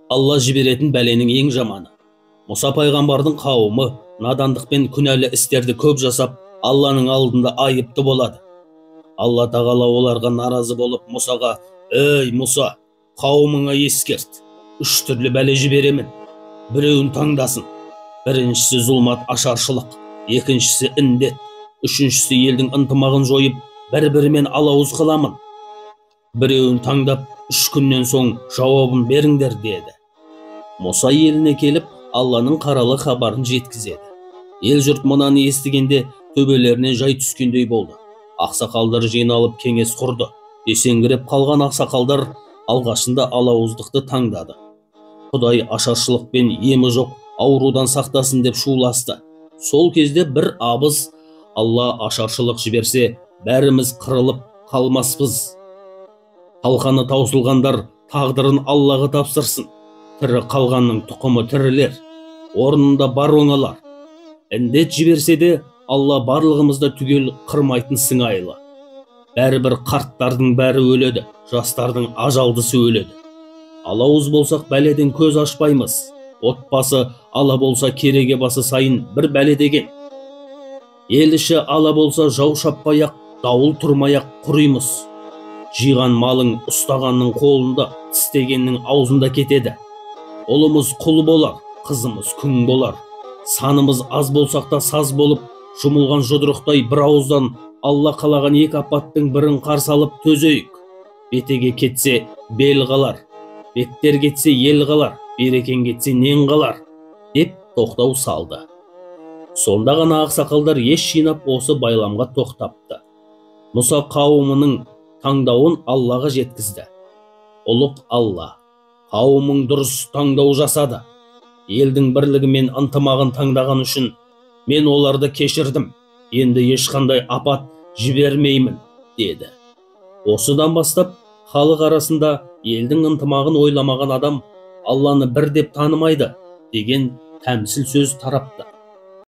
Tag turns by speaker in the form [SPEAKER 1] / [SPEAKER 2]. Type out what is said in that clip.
[SPEAKER 1] Алла жіберетін бәленің ең жаманы. Мұса пайғамбардың қауымы надандықпен күнәлі істерді көп жасап, Алланың алдында айыпты болады. Алла тағала оларға наразы болып Мұсаға: «Ей, Мұса, қауымыңа ескерт. 3 түрлі бәле жіберемін. Біреуін таңдасын. Біріншісі зұлмат ашаршылық, екіншісі індет, үшіншісі елдің ынтымағын жойып, бір-бірімен алауыз қыламын. Біреуін таңдап, 3 күннен соң жауабын беріңдер», деді. Мұса еліне келіп, Алланың қаралы хабарын жеткізеді. Ел жұрт мынаны естігенде төбелеріне жай түскендей болды. Ақсақалдар жиналып кеңес құрды. Есеңгіреп қалған ақсақалдар алғашында алауыздықты таңдады. Құдай ашаршылықпен емі жоқ аурудан сақтасын деп шуласты. Сол кезде бір абыз: «Алла ашаршылық жіберсе, бәріміз қырылып қалмаспыз. Талқаны таусылғандар тағдырын Аллаға тапсырсын. Тірі қалғанның тұқымы тірілер, орнында бар оңалар. Індет жіберсе де, Алла барлығымызды түгел қырмайтын сыңайлы. Бәрібір қарттардың бәрі өледі, жастардың ажалдысы өледі. Алауыз болсақ бәледен көз ашпаймыз. Отбасы ала болса кереге басы сайын бір бәле деген. Ел іші ала болса жау шаппай-ақ, дауыл тұрмай-ақ құримыз. Жиған малың ұстағанның қолында, тістегеннің аузында кетеді. Ұлымыз құл болар, қызымыз күң болар. Санымыз аз болсақ та саз болып, жұмылған жұдырықтай бір ауыздан Алла қалаған екі апаттың бірін қарсы алып төзейік. Бетеге кетсе бел қалар, беттер кетсе ел қалар, берекен кетсе нең қалар», деп тоқтау салды. Сонда ғана ақсақалдар ес жинап осы байламға тоқтапты. Мұса қауымының таңдауын Аллаға жеткізді. «Ұлық Алла, қауымың дұрыс таңдау жасады. Елдің бірлігі мен ынтымағын таңдаған үшін мен оларды кешірдім. Енді ешқандай апат жібермеймін», деді. Осыдан бастап халық арасында елдің ынтымағын ойламаған адам Алланы бір деп танымайды деген тәмсіл сөз тарапты.